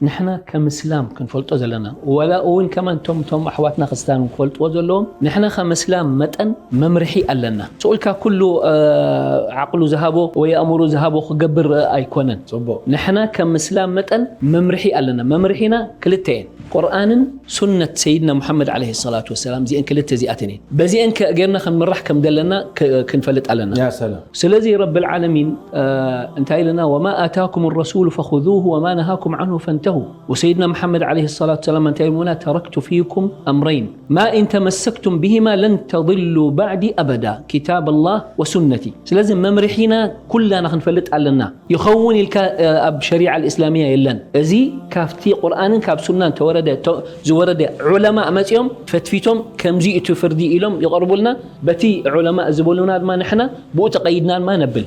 ንሕና ከም እስላም ክንፈልጦ ዘለና፣ ወላ እውን ከማን ቶም ቶም ኣሕዋትና ክርስትያን ክፈልጥዎ ዘለዎም፣ ንሕና ከም እስላም መጠን መምርሒ ኣለና። ስኡልካ ኩሉ ዓቕሉ ዝሃቦ ወይ ኣእምሮ ዝሃቦ ክገብር ኣይኮነን። ፅቡቅ። ንሕና ከም እስላም መጠን መምርሒ ኣለና። መምርሒና ክልተ እየን፣ ቁርኣንን ሱነት ሰይድና ሙሓመድ ዓለይሂ ሰላቱ ወሰላም። እዚአን ክልተ እዚኣተን እየን። በዚአን ከ- ጌርና ክንምራሕ ከም ዘለና ክ- ክንፈልጥ ኣለና። ያ ሰላም። ስለዚ ረብል ዓለሚን እንታይ ኢልና፣ ወማ ኣታኩም ረሱሉ ፈኹዙሁ ወማ ነሃኩም ዓንሁ ፈንተሁ። ወሰይድና መሓመድ ዓለይሂ ሰላቱ ወሰላም እንታይ ኢሉና፣ ተረክቱ ፊኩም ኣምረይን ማ ኢን ተመሰክቱም ብሂማ ለን ተድሉ ባዕዲ ኣበዳ፣ ኪታብ ኣላህ ወሱነቲ። ስለዚ መምርሒና ኩላና ክንፈልጥ ኣለና። ይኸውን ኢልካ ኣብ ሸሪዓ ልእስላሚያ የለን። እዚ ካብቲ ቁርኣንን ካብ ሱናን ተወረደ ዝወረደ ዑለማ መፂኦም ፈትፊቶም ከምዚ እቲ ፍርዲ ኢሎም ይቐርቡልና። በቲ ዑለማ ዝበሉና ድማ ንሕና ብኡ ተቐይድና ድማ ነብል።